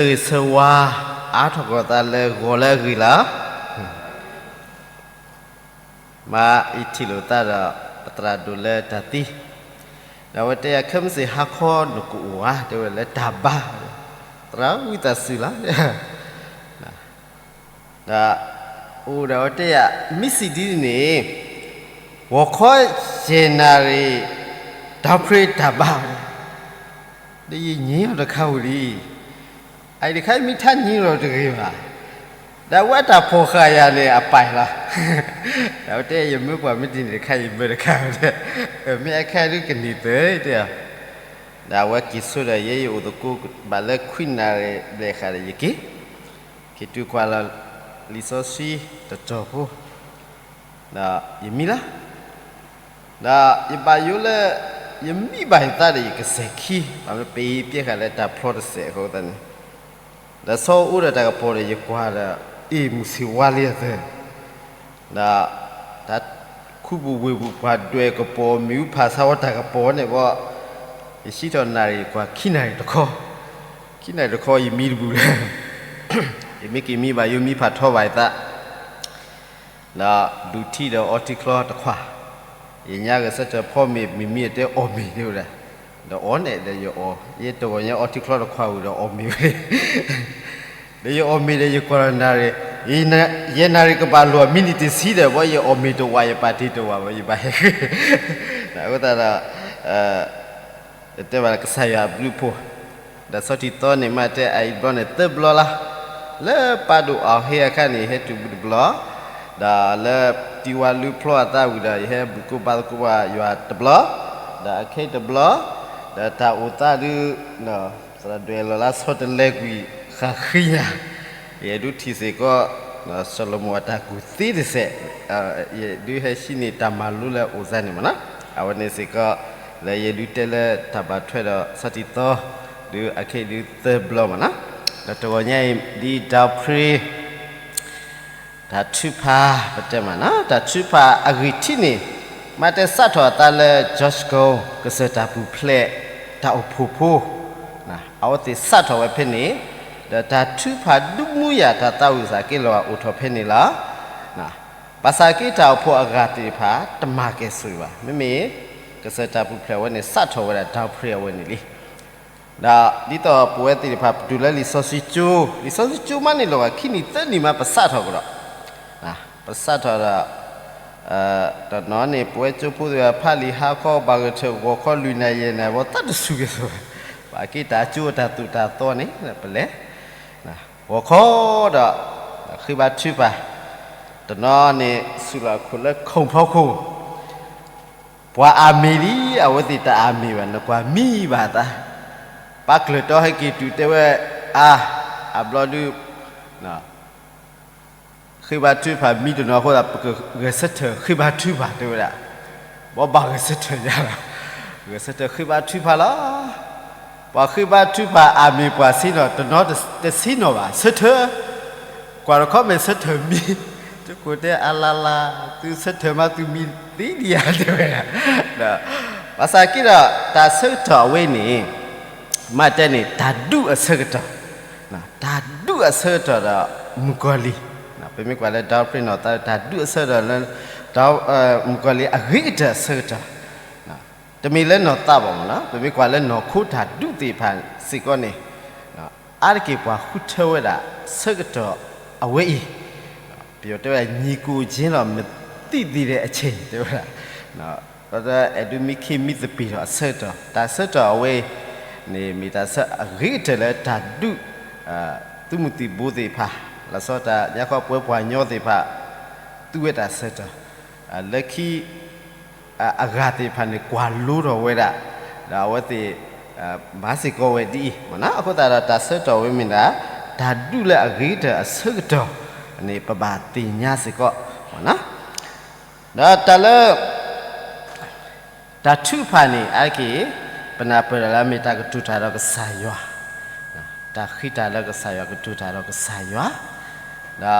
ဂ့ၤဆၢဝါ, အါထီၣ်ကီးသးလၢဂီၤလၢအဂ့ၤလီၤ. မ့ၢ်ယထံၣ်လိာ်သးဒီး ပသရၣ်ဒိၣ်လၢတၢ်သံ, ဒီးအဝဲတဲယၤ ခဲမုၢ်ဆ့ၣ်ဟါခီနကအိၣ်ဧါ, တဲဝဲလၢတၢ်ဘါ, သရၣ်ဝံသးစူၤလီၤ. ဒီး အိၣ်ဒီးအဝဲတဲယၤ မ့ၢ်စံးဒ်န့ၣ် ဂီၤခီယဲၢ်နၣ်ရံၣ် ဒီးဖရ့တၢ်ဘါဝဲ, ဒီးယညံအီၤတခါဝံၤလံ, အအံၤတခါအံၤမ့ၢ်ထါညံလီၤတဂ့ၤဘၣ်, ဒီးအဝဲတၢ်ဖီၣ်ဃာ်ယၤန့ၣ်အပာ်လီၤ. ဒီးအဝဲတဲယမၢပှၤမ့ၢ်ဒ်န့ၣ်တခါ ယမၢတခါဝဲ, မ့ၢ်အခါဒုးကန့ၢ်သၢတဲ, ဒီးအဝဲက့ၤဆိဒီး ယဲယအိၣ်သကိးဘၣ်လၢခွံနၣ်ရံၣ်ဘျဲၣ်ဃာ်ဒီးယက့ၤ က့ၤတုၤကွၢ်လီၤလံာ်စီဆှံတတီၤဖိ, ဒီးယမံလီၤ. ဒီးယဘၣ်ယိၣ်လၢ ယမံဘၣ်ယသးဒီးယကစဲၤခံ, ဘၣ်မနုၤပ့ၤပျဲဃာ်လၢတၢ်ဖျီတစဲးအဃိသတးန့ၣ်, ဒီးဆီအိၣ်ဒီးတၢ်ကပီၤဒီးယကွၢ်ဒီး အ့ၣ်မုၢ်ဆ့ၣ်ဝါလံအသၢ, ဒီး တၢ်ခူပူၤဝ့ၢ်ပူၤပှၤဒွဲၣ်ကပီၤ မ့ၣ်အူဖးဆါဝဲတၢ်ကပီၤန့ၣ်ဘီ, ယစံးထီၣ်နၣ်ရံၣ်ကွၢ်ခံနၣ်ရံၣ်တခီ, ခံနၣ်ရံၣ်တခီယမံတဘူၣ်လၢ ယမ့ၢ်က့ၤမံဘၣ်ယိၣ်မံဖးထီဘၣ်ယသး, ဒီးဒူၣ်ထံဒီးအီထံချီတခွါ, ယညါဂဲၤဆၢထၢၣ်ဖီမ့ၤ မ့မံအတဲအီၣ်မ့ၤဒၣ်ဝဲဒၣ်, ဒီးအီၣ်န့ၣ်ဒီးယအီၣ်, ယဲတဂီၤညါအီထံချီတခွါဝံၤဒီးအီၣ်မ့ၤဝဲ, ဒီးယအီၣ်မ့ၤဒီးယကွၢ်လီၤနၣ်ရံၣ်, ယဲနၣ်ရံၣ်ကဘၣ်လိာ်မံနံၣ်တဆံဒီး ဘီယအီၣ်မ့ၤတဝာ် ယပာ်တ့ၢ်တဝာ်ဘၣ် ယဘၣ်ဟဲဃ့, အဃိသတးဒီး တဲဘၣ်ကစၢ်ယွၤအဘျုးအဖှိၣ်, ဒီးဆီထံၣ်သီန့ၣ် မ့ၢ်တဲအအံၤတဘျီန့ၣ်သၢဘျီလီၤ. လၢပၢ်ဒိၣ်အီၣ်ဟ့အခါန့ၣ် ဟဲတုၤဘူးတဘျီ, ဒီးလၢတံဝါလူဖျီအသးဝံၤဒီး ယဟဲဘူၣ်ကိၢ်ဘါသကိးယွၤတဘျီ, ဒီးအခဲအံၤတဘျီ, ဒီးတၢ်အိၣ်သးဒုး သရၣ်ဒွဲၣ်လီၤလၢဆီတလဲကွံာ်ဃၣ်ဃံညါ, ယဒုးထံၣ်စ့ၢ်ကီး စီၤၡလိၤမိၣ်အတၢ်ကူၣ်သ့တစဲး, ယဒုးဟဲဟံးန့ၢ်တၢ်မၤလိလၢအအိၣ်စါန့ၣ်မ့ၢ်နီၤ, အဝဲန့ၣ်စ့ၢ်ကီး လၢယဒုးတဲလၢတၢ်ဘၣ်ထွဲဒီးဆီထံၣ်သီ, ဒုးအခဲအံၤဒုးသၢဘျီမ့ၢ်နီၤ, ဒီးတဂီၤညါအံၤ ဒ်ဒီဖရ့ တၢ်ထုကဖၣ် ပတဲမ့ၢ်နီၤ, တၢ်ထုကဖၣ်အဂ့ၢ်ထံးန့ၣ် မ့ၢ်တဲစးထီၣ်အသးလၢ George Scott ကစၢၢ်တၢ်ပူၤဖျဲးတၢ်အိၣ်ဖှိၣ်ဖိ, အဝဲသ့ၣ်စးထီၣ်ဝဲဖဲန့ၣ်, ဒီးတၢ်ထုကဖၣ်ဒုးမူယၤတၢ်သးဝံၣ်စးက့လီၤအိၣ်ထီၣ်ဖဲန့ၣ်လီၤ. ဘၣ်ဆၣ်က့တၢ်အိၣ်ဖှိၣ်အဂၤသ့ၣ်တဖၣ် တမၤကဲၤဆိၣ်ဂ့ၤဘၣ်. မ့မ့ၢ် ကစၢၢ်တၢ်ပူၤဖျဲးဝဲန့ၣ် စးထီၣ်ဝဲဒၣ် ဒီဖရ့ အဝဲန့ၣ်လံ. ဒီးဒ်သိးပဝဲသ့ၣ်တဖၣ် ပတုၤလၢလံာ်စီဆှံကၠိ, လံာ်စီဆှံကၠိမးန့ၣ် လီၤဂာ်ခံနံၣ်သၢနံၣ်မး ပစးထီၣ်ကဒီး, ပစးထီၣ်ဒီး တနီၤန့ၣ် ပဝဲကၠိဖိသ့ၣ်တဖၣ် ဖးလံာ်ဟါခီ ဘၣ်ဂဲၤဆၢထၢၣ် ဂီၤခီလွံၢ်နၣ်ရံၣ်ယဲၢ်နၣ်ရံၣ် ဘီသးတစူၢ်ကဲၤဆိးဘၣ်, ဘၣ်က့တၢ်ကၠိအတၢ်သိၣ်တၢ်သီန့ၣ် ပလဲၤ ဂီၤခီဒီး ဃ့ဘါထုကဖၣ်, တနီၤန့ၣ် စူးလီၤအခိၣ်လၢခုၣ်ဖီခိၣ်, ပှၤအၤမ့ၣ်လံ အဝဲသ့ၣ်တအၤမ့ၣ်ဘၣ် နကွၢ်မံဘၣ်အသး, ပာ်ကျၢၤတီဟဲက့ၤတုၤတဲဝဲ အါ, အဘျီဒုး ဃ့ဘါထုကဖၣ်မံတနီၤအဃိသတး ပကဂဲၤဆၢထၢၣ်ဃ့ဘါထုကဖၣ်တဲဝဲဒၣ်, ဘီဘၣ်ဂဲၤဆၢထၢၣ်ယါလီၤ, ဂဲၤဆၢထၢၣ်ဃ့ဘါထုကဖၣ်လီၤ. ပှၤဃ့ဘါထုကဖၣ်အၤမ့ၣ်ပှၤဆ့ၣ်နီၤ တနီၤတဆ့ၣ်နီၤဘၣ် ဆၢထၢၣ်, ကွၢ်တခီမ့ၢ်ဆၢထၢၣ်မံ, ကၠိခိၣ်တဲအလါလါ, သုဆၢထၢၣ်မးသုမံသ့ဒံးဧါတဲဝဲဒၣ်, ဘၣ်ဆၣ်က့ဒီး တၢ်ဆၢကတီၢ်အဝဲန့ၣ် မ့ၢ်တဲန့ၣ် တၢ်ဒူၣ်အဆၢကတီၢ်, တၢ်ဒူၣ်အဆၢကတီၢ်ဒီး မုၣ်ကီၤလံၢ်, ပမ့ၢ်ကွၢ်လၢ ဒီဖရ့ နီၢ်သး တၢ်ဒူၣ်အဆၢကတီၢ်လၢ မုၣ်ကီၤလံၢ်အဂ့ၤကတၢၢ်အဆၢကတီၢ်, တမ့ၢ်လၢနီၢ်သးဘၣ်မ့ၢ်နီၤ, ပမ့ၢ်ကွၢ်လၢနီၢ်ခိတၢ်ဒူၣ်သ့ၣ်တဖၣ်စ့ၢ်ကီးန့ၣ် အါတက့ၢ်ပှၤဃုထၢဝဲဒၣ် ဆၢကတီၢ်အဝဲအံၤ, ပယီၤတဲဝဲဒၣ် ညီကိုချင်းတော့ မသိသေးတဲ့အချိန် တဲဝဲဒၣ်, ဒီးအဲၣ်ဒိးမံခ့မံသပ့ၤထီၣ်အဆၢကတီၢ်, တၢ်ဆၢကတီၢ်အဝဲအံၤန့ၣ် မ့ၢ်တၢ်ဆၢအဂ့ၤကတၢၢ်လၢတၢ်ဒူၣ် သုးမုၢ်သံၣ်ဘိသ့ၣ်တဖၣ်, လီၤဆီဒၣ်တၢ်ညါခီပဝဲပှၤကညီသ့ၣ်တဖၣ် သူဝဲတၢ်ဆၢကတီၢ်, လၢခံ အဂၤသ့ၣ်တဖၣ်န့ၣ် ကွၢ်လိထီၣ်ဝဲဒၣ်, ဒီးအဝဲသ့ၣ် မၤစ့ၢ်ကီးဝဲဒ်အံၤမ့ၢ်နီၤ, အဃိသတးဒီးတၢ်ဆၢကတီၢ်ဝဲမ့ၢ်ဒၣ် တၢ်ဒူၣ်လၢအဂ့ၤကတၢၢ်အဆၢကတီၢ်န့ၣ် ပဘၣ်သ့ၣ်ညါစ့ၢ်ကီးမ့ၢ်နီၤ, ဒီးတၢ်လၢ တၢ်ထုကဖၣ်န့ၣ် အါတက့ၢ် ပနၢ်ပၢၢ်ဒၣ်လၢအမ့ၢ်တၢ်ကတိၤတၢ်ဒီးကစၢ်ယွၤ, တၢ်ဃ့တၢ်လၢကစၢ်ယွၤ ကတိၤတၢ်ဒီးကစၢ်ယွၤ,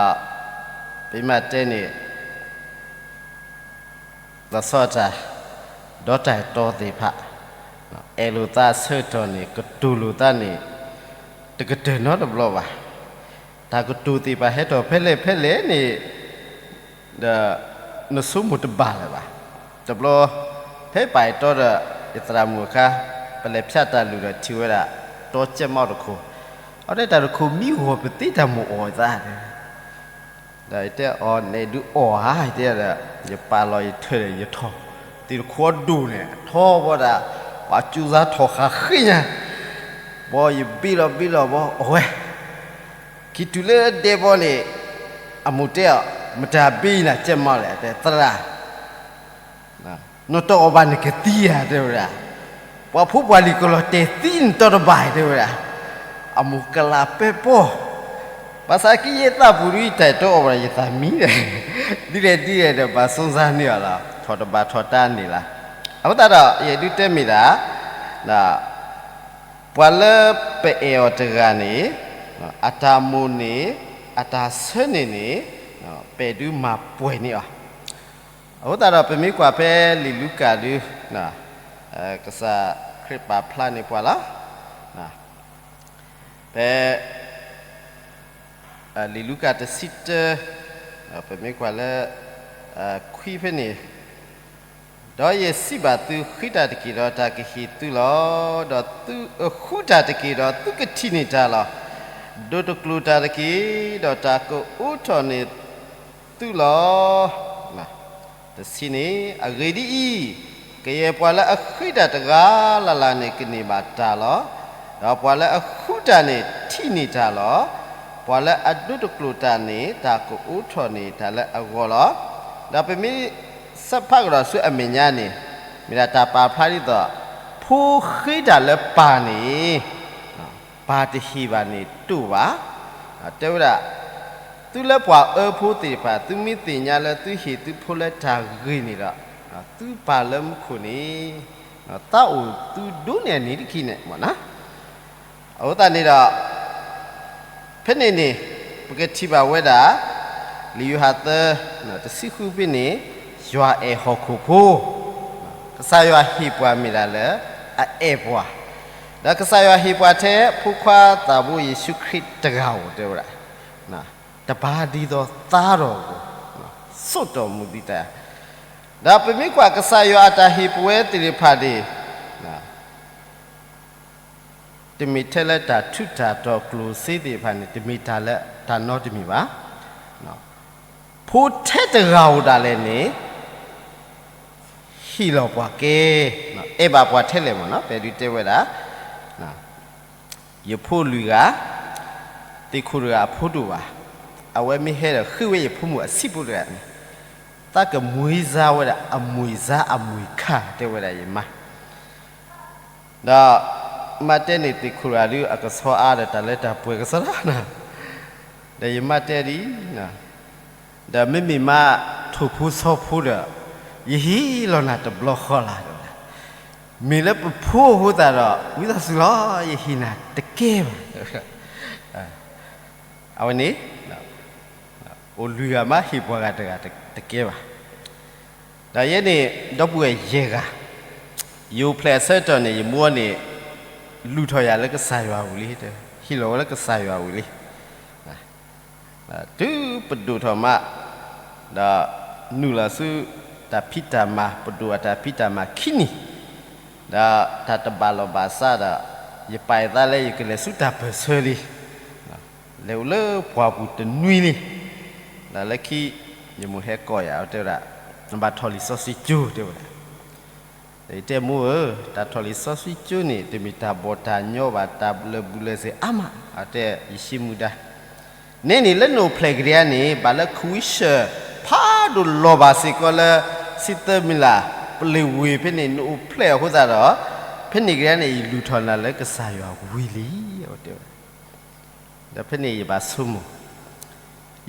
ဒီး ပမ့ၢ်တဲန့ၣ် လီၤဆီဒၣ်တၢ် ဒီတၢ်အဲၣ်တီသ့ၣ်တဖၣ် အဲၣ်လိာ်သးအဆၢကတီၢ်န့ၣ် ကတိၤလိာ်သးန့ၣ် တကတၢၢ်နီတဘျီဘၣ်. တၢ်ကတိၤသ့ၣ်တဖၣ်ဟဲထီၣ်ဖဲလဲၣ်ဖဲလဲၣ်န့ၣ် ဒီးနဆိကမိၣ်တဘၣ်လၢၤဘၣ်. တဘျီ ဖဲပာ်ယတီဒီး ယသရၣ်မုၣ်အခါ ပလဲၤဖျါတၢ်လုၢ်ဒီးထံၣ်ဝဲဒၣ် တီကဲမီတခိၣ်, အဝဲတဲတၢ်တခိၣ်မံဂီၤပသ့တၢ်မိၣ်အီၣ်သး ဒီးယတဲအီၤ နအဲၣ်ဒုးအီၣ်ဧါ, ယတဲဒီး ယပာ်လီၤယထၢၣ်ဒီးယထီၣ်, သ့ၣ်တခိၣ်အဒိၣ်န့ၣ် ထီဘီဒၣ် ပှၤကၠူသးထီၣ်ဃာ်ဃ့ညါ, ဘီယဘ့လီၤဘ့လီၤဘီအီၣ်ဝဲ, ခံတုၤလၢဒဲဘီန့ၣ် အမိၢ်တဲအီၤ မတၤဘ့နၤကဲမီလဲၣ်, တဲသရၣ် နတအီၣ်ဘၣ်နကသံဧါ တဲဝဲဒၣ်, ပှၤဖိပှၤလံၤကလီၤတဲာ်သံနတီတဘၣ် တဲဝဲဒၣ်, အမိၢ်ကလးပဲပီၢ်, ဘၣ်ဆၣ်ကယဲၢ်သးပူၤဒ်တၢ်တအီၣ်ဘၣ် ယသးမံဒီး ဒ်လဲၣ်ဒ်လဲၣ်ဒီး ဘၣ်စူစါန့ၢ်အီၤလီၤ, ထီၣ်တဘၣ်ထီၣ်တၢ်န့ၣ်လီၤ. အဃိသတးဒီး ယအဲၣ်ဒုးတဲမ့ၢ်ဒၣ် ပှၤလၢပအဲၣ်အီၤတဂၤန့ၣ် အတၢ်မိၣ်န့ၣ် အတၢ်ဆၢန့ၣ်န့ၣ် ပအဲၣ်ဒုးမၤပှဲၤန့ၢ်အီၤ. အဃိသတးဒီး ပမ့ၢ်ကွၢ်ဖဲလံာ်လူၤကၣ်ဒု ကစၢ်ခရံာ်ပာ်ဖျါန့ၢ်ပှၤလီၤ. ဖဲ လံာ်လူၤကၣ်တဆံတၢ ပမ့ၢ်ကွၢ်လၢ ခွံဖဲန့ၣ်, ဒီးယစံးဘၣ်သု, ဃ့တၢ်တက့ၢ်ဒီးတၢ်ကဟ့ၣ်သုလီၤ. ဒီးသုအဃုတၢ်တက့ၢ်ဒီး သုကထံၣ်န့ၢ်တၢ်လီၤ. ဒိးတကျိာ်တၢ်တက့ၢ်ဒီး တၢ်ကအိးထီၣ်န့ၢ်သုလီၤ. တဆံန့ၣ်, အဂ့ၢ်ဒ်အံၤ, ကယဲၢ်ပှၤလၢအဃ့တၢ်တဂၤလၢ်လၢ်န့ၣ် ကန့ၢ်ဘၣ်တၢ်လီၤ. ဒီးပှၤလၢအဃုတၢ်န့ၣ် ထံၣ်န့ၢ်တၢ်လီၤ. ပှၤလၢအဒိးတကျိာ်တၢ်န့ၣ် တၢ်ကအိးထီၣ်န့ၢ်တၢ်လၢအဂီၢ်လီၤ. ဒီးပမ့ၢ်ဆၢဖးကဒီးဆူအမဲာ်ညါန့ၣ်, မ့ၢ်ဒၣ်တၢ်ပာ်ဖျါဒ်သိး ဖိဃ့တၢ်လၢပၢ်န့ၣ် ပၢ်တဟ့ၣ်ဘၣ်န့ၣ်တအိၣ်ဘၣ်. တဲဝဲဒၣ်, သုလၢပှၤအၢဖိသ့ၣ်တဖၣ် သုမ့ၢ်သ့ၣ်ညါလၢသုဟ့ၣ်သုဖိလၢတၢ်ဂ့ၤန့ၣ်ဒီး, သုပၢ်လၢမူခိၣ်န့ၣ် သးအိၣ်သုဒိၣ်န့ၢ်အန့ၣ်တက့ၢ်န့ၣ်မ့ၢ်နီၤ. အဃိသတးန့ၣ်ဒီး ဖဲန့ၣ်န့ၣ် ပကထံၣ်ဘၣ်ဝဲဒၣ် လံာ်ယိၤဟၣ်သၢ တဆံဃုဖဲန့ၣ်, ယွၤအဲၣ်ဟီၣ်ခိၣ်ဖိ, ကစၢ်ယွၤဟ့ၣ်ပှၤမ့ၢ်ဒၣ်လၢအအဲၣ်ပှၤ, ဒီးကစၢ်ယွၤဟ့ၣ်ပှၤထဲ ဖိခွါသးဘိယ့ၣ်ၡူးခရံာ်တဂၤဧိၤ တဲဝဲဒၣ်, တပာ်ဒ်သိးသါထီၣ်အဂီၢ်, ဆိးတီၢ်မူဒံးတၢ်, ဒီးပမ့ၢ်ကွၢ်ကစၢ်ယွၤအတၢ်ဟ့ၣ်ပဝဲသ့ၣ်တဖၣ်န့ၣ် တမ့ၢ်ထဲလၢတၢ်ထူးတၢ်တီၤကျိၣ်စ့သ့ၣ်တဖၣ်န့ၣ် တမ့ၢ်တၢ်လၢတၢ်နီတမံၤဘၣ်. ဖိထဲတဂၤဧိၤဒၣ်လဲာ်န့ၣ် ဟ့ၣ်လီၤပှၤကဲ, အဲၣ်ဘၣ်ပှၤထဲလဲၣ်မ့ၢ်နီၤ, ပဒုးတဲဝဲဒၣ်, ယဖိလွံၢ်ဂၤ, သ့ၣ်ခိၣ်တဂၤအဖိတအိၣ်ဘၣ်, အဝဲမ့ၢ်ဟဲဒီးဃ့ဝဲယဖိမုၣ်အဆံးဖိတဂၤန့ၣ်, သးကမှံစါဝဲဒၣ်အမှံစါအမှံခါ တဲဝဲဒၣ်ယမါ ဒီးမါတဲန့ၣ်သ့ၣ်ခိၣ်တဂၤဒုး အကဆီအါဒီးတၢ်လၢတၢ်ပှဲၤကစီဒီ, ဒီးယမါတဲဒ်အံၤ, ဒီးမ့မ့ၢ်မါထိၣ်ဖိဆီဖိဒီး ယဟ့ၣ်လီၤနၤတဘျီဃီလၢ်ဒီး, မ့ၢ်လၢပဖိအဃိသတးဒီး ဝံသးစူၤလီၤ ယဟ့ၣ်နၤတကဲဘၣ်. အဝဲန့ၣ် အိၣ်လွံၢ်ဂၤမး ဟ့ၣ်ပှၤဂၤတဂၤတကဲဘၣ်. ဒီးယဲန့ၣ် ဒီပုၢ်ဝဲၢ်ယဲၢ်ဂၤ, ယအိၣ်ဖျဲၣ်အဆၢကတီၢ်န့ၣ် ယမိၢ်န့ၣ် လူၤထီၣ်ယၤလၢကစၢ်ယွၤဝံၤလံ, ဟ့ၣ်လီၤဝဲလၢကစၢ်ယွၤဝံၤလံ. တုၤပဒိၣ်ထီၣ်မး ဒီးနုာ်လီၤဆူတၢ်ဖံးတၢ်မၤ, ပဒိၣ်အတၢ်ဖံးတၢ်မၤခံနံၣ်, ဒီးတၢ်တဘၣ်လီၢ်ဘၣ်စးဒီး ယပာ်ယသးလၢယကလဲၤဆူတၢ်ပၢၢ်ဆၢလံ. လဲၤအိၣ်လၢပှၢ်ပူၤတနွံလံ. ဒီးလၢခံ ယမိၢ်ဟဲကိးယၤ တဲဝဲဒၣ်, နဘၣ်ထီၣ်လံာ်စီဆှံကၠိ တဲဝဲဒၣ်. ဒီးယတဲမိၢ်ဧၢ, တၢ်ထီၣ်လံာ်စီဆှံကၠိန့ၣ် တမ့ၢ်တၢ်ဘီၣ်တၢ်ညီဘၣ်, တၢ်လၢာ်ဘူၣ်လၢာ်စ့ၤအါမး, အတဲယရှဲမူဒါ နဲန့ၣ်လၢနအိၣ်ဖျဲၣ်ကဒါန့ၣ် ဘၣ်လၢခူဝံၡၢၣ် ဖးဒိၣ်လီၤဘၣ်စ့ၢ်ကီးလၢ ဆံသၢမံၤလး ပလ့ၣ်ဝ့ၢ်ဖဲန့ၣ် နအိၣ်ဖျဲၣ်အဃိသတးဒီး ဖဲန့ၣ်ကဒါန့ၣ် ယလူၤထီၣ်နၤလၢကစၢ်ယွၤဝံၤလံ, အဝဲတဲဝဲ. ဒီးဖဲန့ၣ်ယဘၣ်ဆိကမိၣ်,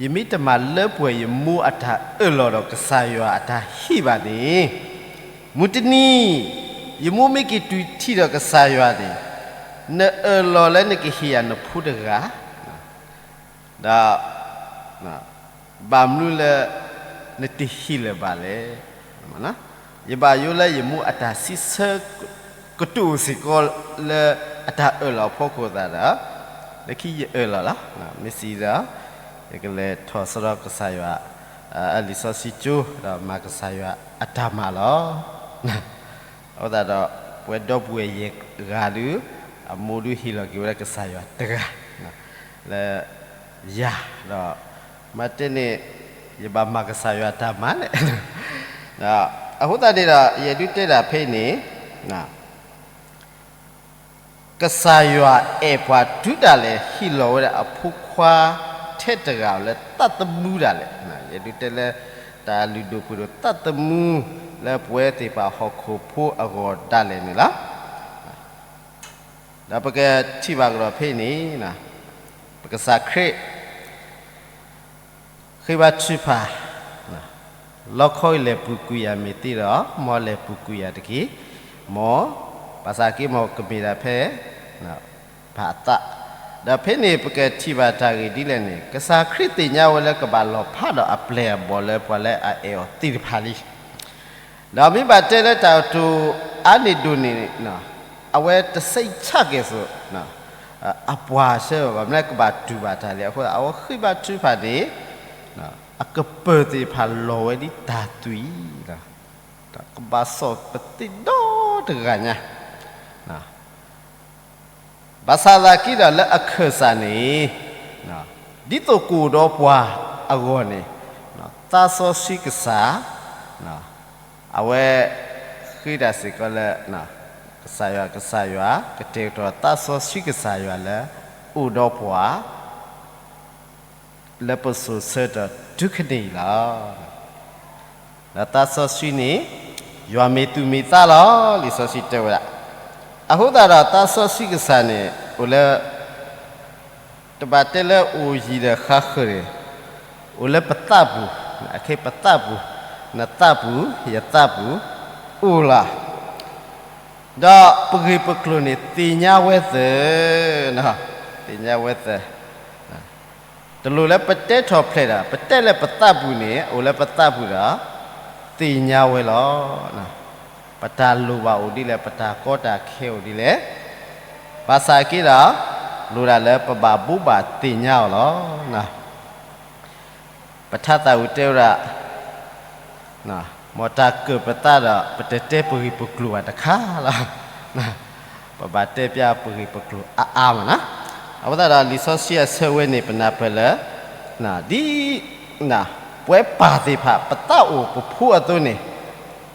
ယမ့ၢ်တမၤလၢပှဲၤယမိၢ်အတၢ်အၢၣ်လီၤဒီးကစၢ်ယွၤအတၢ်ဟ့ၣ်ဘၣ်န့ၣ်, မုၢ်တနံၤ ယမိၢ်မ့ၢ်က့ၤတုၤထံၣ်ဒီးကစၢ်ယွၤန့ၣ်, နအၢၣ်လီၤလၢနကဟ့ၣ်ယၤနဖိတဂၤ ဒီး ဘၣ်မနုၤလၢ နတဟ့ၣ်လၢၤဘၣ်လဲၣ်. ယဘၣ်ယိၣ်လၢယမိၢ်အတၢ်စံးဆၢကတိၤစ့ၢ်ကီးလၢအတၢ်အၢၣ်လီၤအဖီခိၣ်သတးဒီး လၢခံယအၢၣ်လီၤလီၤ, မ့ၢ်စံးဒီး ယကလဲၤထီၣ်စရီကစၢ်ယွၤ အလံာ်စီဆှံကၠိ ဒီးမၤကစၢ်ယွၤအတၢ်မၤလီၤ. အဃိသတးဒီး ပဝဲဒီပုၢ်ဝဲၢ်ယဲၢ်ဂၤဒုး အမိၢ်ဒုးဟ့ၣ်လီၤက့ၤဝဲဒၣ်ကစၢ်ယွၤတဂၤ လၢယၤဒီး မၤတဲန့ၣ် ယဘၣ်မၤကစၢ်ယွၤတၢ်မၤလဲၣ်. အဃိသတးန့ၣ်ဒီး ယဒုးတဲဒၣ်ဖဲအံၤန့ၣ် ကစၢ်ယွၤအဲၣ်ပှၤတုၤဒၣ်လဲာ် ဟ့ၣ်လီၤဝဲဒၣ်အဖိခွါထဲတဂၤလၢသးသမူဒၣ်လဲာ်, ယဒုးတဲလၢ တၢ်လုၢ်ဒိၣ်ပှ့ၤဒိၣ်သးသမူ လၢပဝဲသ့ၣ်တဖၣ်ဟီၣ်ခိၣ်ဖိအဂီၢ်ဒၣ်လဲာ်န့ၣ်လီၤ. ဒီးပကထံၣ်ဘၣ်ကဒီးဖဲအံၤန့ၣ် ပကစၢ်ခရံာ် ဃ့ဘါထုကဖၣ်, လီခီအံၤလဲၤပူၤကွံာ်ယၤမ့ၢ်သ့ဒီး မ်လဲၤပူၤကွံာ်ယၤတက့ၢ်, မ် ဘၣ်ဆၣ်က့ မ်ကမ့ၢ်ဒၣ်ဖဲ ဘၣ်အသး, ဒီးဖဲန့ၣ်ပကထံၣ်ဘၣ်တၢ်ဂ့ၢ်ဒ်လဲၣ်န့ၣ် ကစၢ်ခရံာ်သ့ၣ်ညါဝဲလၢကဘၣ်လီၤဖးဒီးအပျဲၢ်အဘီၣ်လၢပှၤလၢအအဲၣ်အီၤသ့ၣ်တဖၣ်လံ. ဒီးမ့ၢ်ဘၣ်တဲလၢတၢ်ကတိၤအါန့ၢ်ဒိၣ်န့ၢ် အဝဲတစဲးဆၣ်ကဲၣ်ဆိး အပှၤဆၢဘၣ် မ့ၢ်ကဘၣ်တူၢ်ဘၣ်တၢ်လဲၣ်. အဃိသတး အဝဲဃ့ဘါထုကဖၣ်န့ၣ် အကပၢၢ်သ့ၣ်တဖၣ်လီၤဝဲဒ်တၢ်သွံၣ်လီၤ. ကဘၣ်စိာ်ပသံဒီတဂၤညါ ဘၣ်ဆၣ်သနာ်က့ဒီးလၢအခၢၣ်စးန့ၣ် ဒ်သိးကအိၣ်ဒီးပှၤအဂီၢ်န့ၣ် သးစီဆှံကစၢ် အဝဲဃ့တၢ်စ့ၢ်ကီးလၢ ကစၢ်ယွၤ ကစၢ်ယွၤ ကတဲာ်ကတီၤသးစီဆှံကစၢ်ယွၤလၢ အိၣ်ဒီးပှၤ လၢပစိၤဆၢကတီၢ်တုၤခဲကနံၣ်အံၤလီၤ. ဒီးသးစီဆှံန့ၣ် ယွၤမ့ၢ်သူၣ်မ့ၢ်သးလီၤ လံာ်စီဆှံတဲဝဲဒၣ်. အဃိသတးဒီးသးစီဆှံကစၢ်န့ၣ် အိၣ်လၢ တဘၣ်တဲလၢအိၣ်ယံၤဒီးဃါဃၢၤန့ၣ် အိၣ်လၢပသးပူၤ, အခဲပသးပူၤ, နသးပူၤ ယသးပူၤ အိၣ်လီၤ. ဒီးပဂ့ၢ်ပကျိၤန့ၣ် သ့ၣ်ညါဝဲသၢ, သ့ၣ်ညါဝဲသၢ တလိၣ်လၢပတဲထီၣ်ဖျဲးဒီး ပတဲလၢပသးပူၤန့ၣ် အိၣ်လၢပသးပူၤဒီး သ့ၣ်ညါဝဲလီၤ. ပတၢ်လိၣ်ဘၣ်အိၣ်ဒ်လဲၣ် ပတၢ်ကီတၢ်ခဲအိၣ်ဒ်လဲၣ် ဘၣ်ဆၣ်က့ဒီး လိၣ်ဒၣ်လၢပဘၣ်ဘိးဘၣ်သ့ၣ်ညါအီၤလီၤ. ပထါသးဝံၣ်တဲဝဲဒၣ် မ်တၢ်ကၢၣ်ပသးဒီး ပတတဲပဂ့ၢ်ပကျိၤဘၣ်တခါလီၤ. ပဘၣ်တဲပျးပဂ့ၢ်ပကျိၤအါအါမးနီၤ. အဃိသတးဒီးလံာ်စီဆှံအဆၢဝဲန့ၣ် ပနၢ်ပၢၢ်လၢ ဒ် ပဝဲပၢ်သ့ၣ်တဖၣ် ပသးအိၣ်ပဖိအသိးန့ၣ်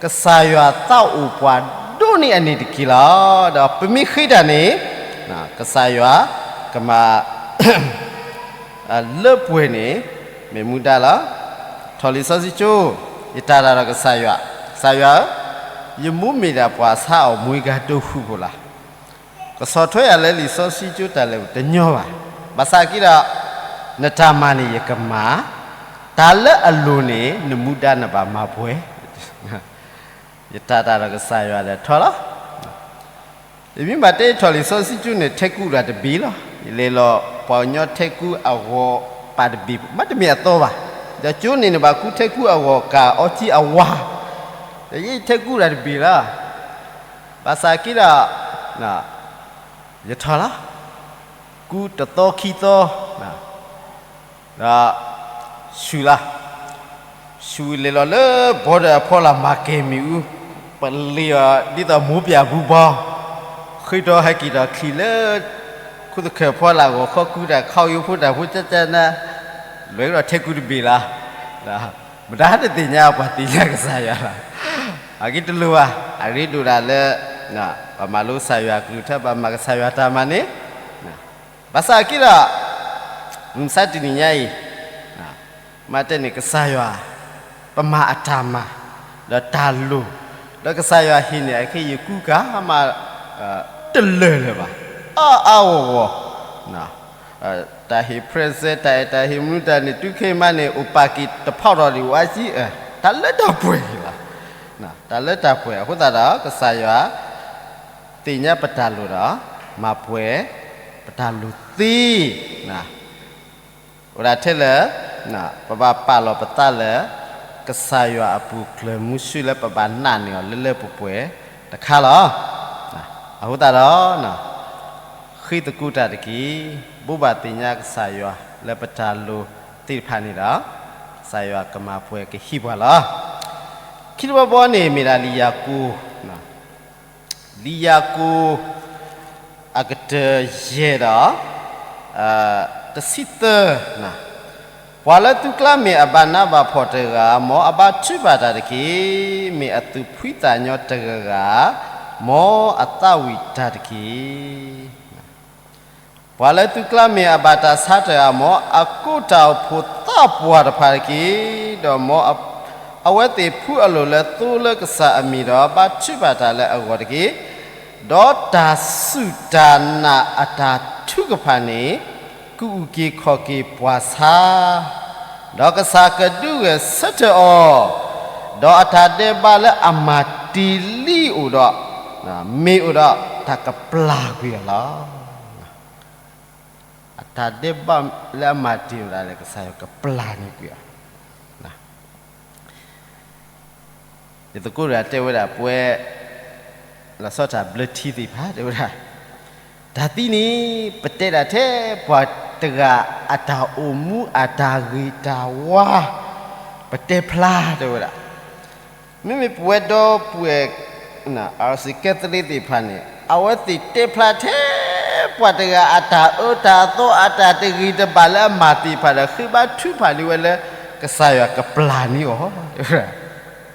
ကစၢ်ယွၤသးအိၣ်ပှၤဒိၣ်န့ၢ်အန့ၣ်တက့ၢ်လီၤ. ဒီးပမ့ၢ်ဃ့တၢ်န့ၣ် ကစၢ်ယွၤကမၤ လၢပှဲၤန့ၣ် မ့ၢ်မူဒါလီၤ. ထီၣ်လံာ်စီဆှံကၠိ, ယတၢ်တၢ်ဒီးကစၢ်ယွၤ, ကစၢ်ယွၤဧၢ, ယမိၢ်မ့ၢ်ဒၣ်ပှၤဆါအီၣ်မူဂၤတဟူးဖိလီၤ. ကဆီၣ်ထွဲယၤလၢလံာ်စီဆှံကၠိတၢ်လဲၤတညီဘၣ်. ဘၣ်ဆၣ်က့ဒီး နတၢ်မၤန့ၣ်ယကမၤ, တၢ်လၢအလိၤန့ၣ် နမူဒါနဘၣ်မၤပှဲၤ ယတၢ်တၢ်ဒီးကစၢ်ယွၤဒီးထီၣ်လီၤ. ယမ့ၢ်ဘၣ်တဲထီၣ်လံာ်စီဆှံကၠိန့ၣ် ထဲကူၣ်တၢ်တဘ့ၣ်လီၤ. ယလဲၤလီၤပှၤကညီထဲကူၣ်အဂီၢ်ပာ်တဘ့ၣ် မ့တမ့ၢ်အသီဘၣ်. ဒီးကၠိန့ၣ်န့ၣ်ဘၣ်ကူထဲကူၣ်အဂီၢ်ကၢ်အီကံအဝါ, ဒီးယထဲကူၣ်တၢ်တဘ့ၣ်လီၤ. ဘၣ်ဆၣ်က့ဒီး ယထီၣ်လီၤ. ကူတသီခံသီ ဒီး ဆူၣ်လီၤ. ဆူၣ်လဲၤလီၤလၢ border အဖီလာ် မၤကဲၤမ့ၣ်အူ, ပလ့ၤအီၤဒ်သိးမိၢ်ပၠၣ်ဘူဘီ, ဃ့ထီၣ်ဟဲက့ၤထီၣ်ချံလၢ ခိၣ်သခၢၣ်ဖီလာ်ဂီၤခီကူတၢ်ခီက့ၤဖိတၢ်ဖိကၠၢကၠၢနၤ, လဲၤကဒီးထဲကူတဘ့ၣ်လီၤ. မတၤတသ့ၣ်ညါပှၤသ့ၣ်ညါကစၢ်ယွၤလီၤ. အဂ့ၢ်တလိၣ်ဘၣ်, အရ့ဒိၣ်ဒၣ်လၢ ပမၤလိကစၢ်ယွၤကလုၢ်ကထါ ပမၤကစၢ်ယွၤတၢ်မၤန့ၣ် ဘၣ်ဆၣ်က့ဒီး မုၢ်မဆါတနံၤညါအံၤ မ့ၢ်တဲန့ၣ် ကစၢ်ယွၤ ပမၤအတၢ်မၤ ဒီးတၢ်လိၣ် ဒီးကစၢ်ယွၤဟ့ၣ်န့ၢ်အခဲအံၤ ယကူကၤမး တလၢာ်လၢၤဘၣ်, အါအါဂီၢ်ဂီၢ်, တၢ်ဟ့ၣ် present တၢ်အဲၣ်တၢ်ဟ့ၣ်မနုၤတၢ်န့ၣ် တုၤခဲအံၤမးန့ၣ် အိၣ်ပာ်က့ၤတဖီၣ်ထီၣ်ဒံးဝဲကံ, တၢ်လၢတၢ်ပှဲၤလီၤ. တၢ်လၢတၢ်ပှဲၤ အဃိသတးဒီး ကစၢ်ယွၤ သ့ၣ်ညါပတၢ်လိၣ်ဒီး မၤပှဲၤ ပတၢ်လိၣ်သ့, အိၣ်ဒၣ်ထဲလၢ ပဘၣ်ပာ်လီၤပသးလၢ ကစၢ်ယွၤအပူၤကျၢၤမုဆူလၢပဘၣ်နာ်န့ၢ်အီၤလၢလၢပှဲၤပှဲၤတခါလီၤ. အဃိသတးဒီး ဃ့သကိးတၢ်တက့ၢ်. ဘိးဘၣ်သ့ၣ်ညါကစၢ်ယွၤလၢပတၢ်လိၤသ့ၣ်တဖၣ်န့ၣ်ဒီး ကစၢ်ယွၤကမၤပှဲၤကဟ့ၣ်ပှၤလီၤ. ခံတဘီဘီန့ၣ်မ့ၢ်ဒၣ်လံာ်ယၤကိာ်, လံာ်ယၤကိာ် အကတၢၢ်ယဲၢ်ဒီး တဆံသၢ, ပှၤလၢသုကျါမ့ၢ်အဘၣ်နးဘၣ်ဖှီၣ်တဂၤ, မ်အဘါထုကဖၣ်တၢ်တက့ၢ်. မ့ၢ်အသူၣ်ဖှံသးညီတဂၤဂၤ, မ်အသးဝံၣ်တၢ်တက့ၢ်. ပှၤလၢသုကျါမ့ၢ်အဘၣ်တၢ်ဆါတဂၤ, မ်အကိးတၢ်အိၣ်ဖှိၣ်သးပှၢ်တဖၣ်တက့ၢ်. ဒီးမ်အဝဲသ့ၣ်ဖှူအလိာ်လၢသိလၢကစၢ်အမံၤဒီး ဘါထုကဖၣ်တၢ်လၢအဂီၢ်တက့ၢ်. ဒီးတၢ်စူၢ်တၢ်နာ်အတၢ်ထုကဖၣ်န့ၣ် ကအုၣ်က့ၤခီၣ်က့ၤပှၤဆါ, ဒီးကစၢ်ကဒုးဂဲၤဆၢထၢၣ်အီၤ, ဒီးအတၢ်ဒဲးဘးလၢအမၤတ့ၢ်လံအိၣ်ဒီး, မ့ၢ်အိၣ်ဒီးတၢ်ကပျၢ်ကွံာ်အီၤလီၤ. အတၢ်ဒဲးဘးလၢအမၤတ့ၢ်အိၣ်ဒၣ်လဲာ် ကစၢ်ယွၤကပျၢ်န့ၢ်ကွံာ်အီၤ. ယသကိးတဂၤတဲဝဲဒၣ် ပဝဲ လီၤဆီဒၣ်တၢ်ဘျၢထံသ့ၣ်တဖၣ် တဲဝဲဒၣ်, တၢ်သံန့ၣ် ပတဲဒၣ်ထဲပှၤတဂၤအတၢ်အိၣ်မူအတၢ်ဂ့ၤတၢ်ဝါ, ပတဲဖျါ တဲဝဲဒၣ်. မ့မ့ၢ်ပဝဲဒီပုၢ်ဝဲၢ် အစံးကဲသရ့သ့ၣ်တဖၣ်န့ၣ် အဝဲသ့ၣ်တဲဖျါထဲ ပှၤတဂၤအတၢ်အၢတၢ်သီအတၢ်တဂ့ၤတဘၣ်လၢအမၤသ့ၣ်တဖၣ်ဒီး ဃ့ဘါထုကဖၣ်န့ၢ်ဝဲလၢ ကစၢ်ယွၤကပျၢ်န့ၢ်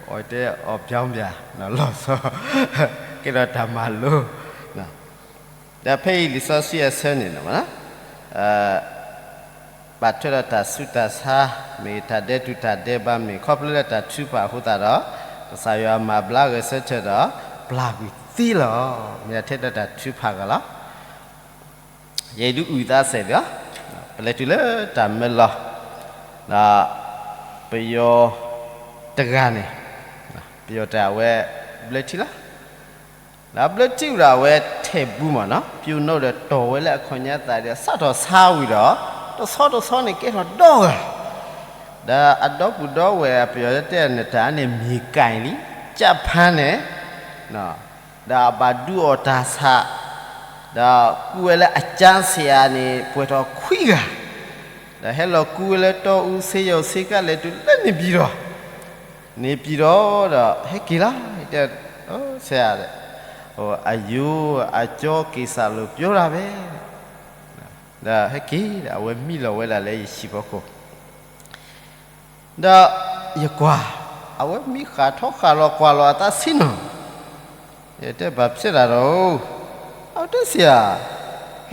အီၤ, တဲအီၤ ပျီပျၢ် လီၤဆီ ကဲထီၣ်တၢ်မၤလိ ဒီးဖဲအံၤလံာ်စီဆှံအဆၢန့ၣ် ဘၣ်ထွဲဒီးတၢ်ဆူးတၢ်ဆါ, မ့ၢ်တၢ်ဒဲးတူာ်တၢ်ဒဲးဘးမ့ၢ် ခီဖျိလၢတၢ်ထုကဖၣ်အဃိသတးဒီး ကစၢ်ယွၤမၤဘျါဂဲၤဆၢထၢၣ်ဒီး ပျၢ်ကွံာ်သ့လီၤ. မ့ၢ်ထဲဒီးတၢ်ထုကဖၣ်အဂီၢ်လီၤ. ယဲဒုးအုၣ်သးစဲးလံလီၤ. ပလဲၤတုၤလၢတၢ်မၢလီၤ, ဒီးပယီၤတဂၤန့ၣ်, ပယီၤတဂၤအဝဲဘျၢထံလီၤ. ဒီးဘျၢထံဝံၤဒီးအဝဲထဲးဘူးမ့ၢ်နီၤ, ပၠိနီၣ်ဒီးတီၢ်ဝဲလၢအခီၣ်ညါသးဒီး စးထီၣ်ဆါဝံၤဒီး တဆီတဆီန့ၣ်ကဲထီၣ်ဒီဂၤ, ဒီးအဒီပုၢ်ဒီဝဲၢ်အပယီၤတဲ နတၢ်န့ၣ်မ့ၢ်ကၣ်အံၤလံ, ကၢ်ဖါန့ၣ် ဒီးအဘၣ်ဒုးအီၣ်တၢ်ဆး, ဒီးကူဝဲလၢအကၠါဆံးဧါန့ၣ် ပှဲၤထီၣ်ခွံဂၤ, ဒီးဟဲလီၤကူဝဲလၢတီအူစ့ယီၤစ့ကါလဲၤတုၤလၢန့ၣ်ပံၤဒီး, န့ၣ်ပံၤဒီး ဒီးဟဲက့ၤလီၤ, တဲ, ဆဲးဧါ, အယိၤအကၠီက့ၤစးလိာ်ပျီတၢ်ဖဲ, ဒီးဟဲက့ၤဒီး အဝဲမံလီၤဝဲဒၣ်လၢယဟံၣ်ဖီခိၣ် ဒီးယကွၢ်, အဝဲမံဃၣ်ထီဃၣ်လီၤကွၢ်လီၤအသးဆံးနီၤ, ယတဲဘၣ်ဖျဲးတၢ်ဒီး, အတဲဆံး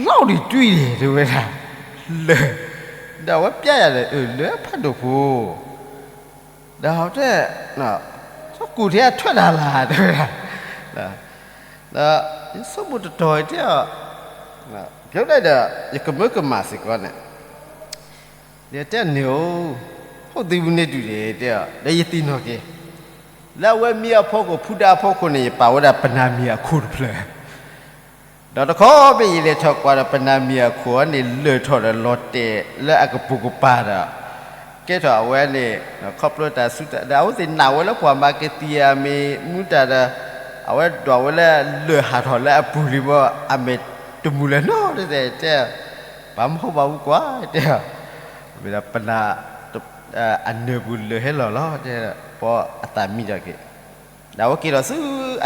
ဧါ, လီၤဒံးတွံၢ်ဒံး တဲဝဲဒၣ်, လၢာ်, ဒီးအဝဲပျါယၤဒီး အၢၣ် လၢာ်ဖးဒိၣ်ဖိ, ဒီးအတဲ, သကိးထဲအထွဲတၢ်လၢ် တဲဝဲဒၣ်, ဒီးယဆိကမိၣ်တတီၤတဲအီၤ, ကၠိဒၣ်ဒီး ယကမၢကမၣ်စ့ၢ်ကီးန့ၣ် ယတဲန့ၣ်ဧိၤ, ဖိသံဝံၤန့ၣ်ဒုးန့ၣ်တဲအီၤ ဒီးယသ့ၣ်နီၣ်က့ၤ, လၢအဝဲမံအဖီခိၣ် ဖုဒါအဖီခိၣ်န့ၣ် ယပာ်ဝဲဒၣ်ပနၢ်မံၤအခိၣ်တဖျၢၣ်, ဒီးတခီဘ့ၣ်ယလဲၤထီၣ်ကွၢ်ဒီး ပနၢ်မံၤအခိၣ်အံၤန့ၣ် လၢာ်ထီၣ်ဒီးလီၤတဲာ်လၢအကပိာ်ကပၤဒီး, ကဲထီၣ်အဝဲန့ၣ် ခီဖျိတၢ်ဆူးတၢ် ဒီးအဝဲသ့ၣ်နာ်ဝဲလၢပှၤမၤကသံၣ်အမံၤမူတၢ်ဒီး, အဝဲဒွးဝဲလၢလၢာ်ဟးထီၣ်လၢအပူၤလံမ့ၢ် အမဲာ်တမုာ်လၢၤနီတစဲး တဲ ပှၤမဟီၣ်ဘၣ်ဝူကွၢ် တဲ, မ့ၢ်ဒီးပနၢ် အနၢၤပူၤလၢာ်ဟဲလီၤလီၤ တဲ, ပှၤအသးမံဒီးက့ၤ, ဒီးအဝဲက့ၤထီၣ်ဆူ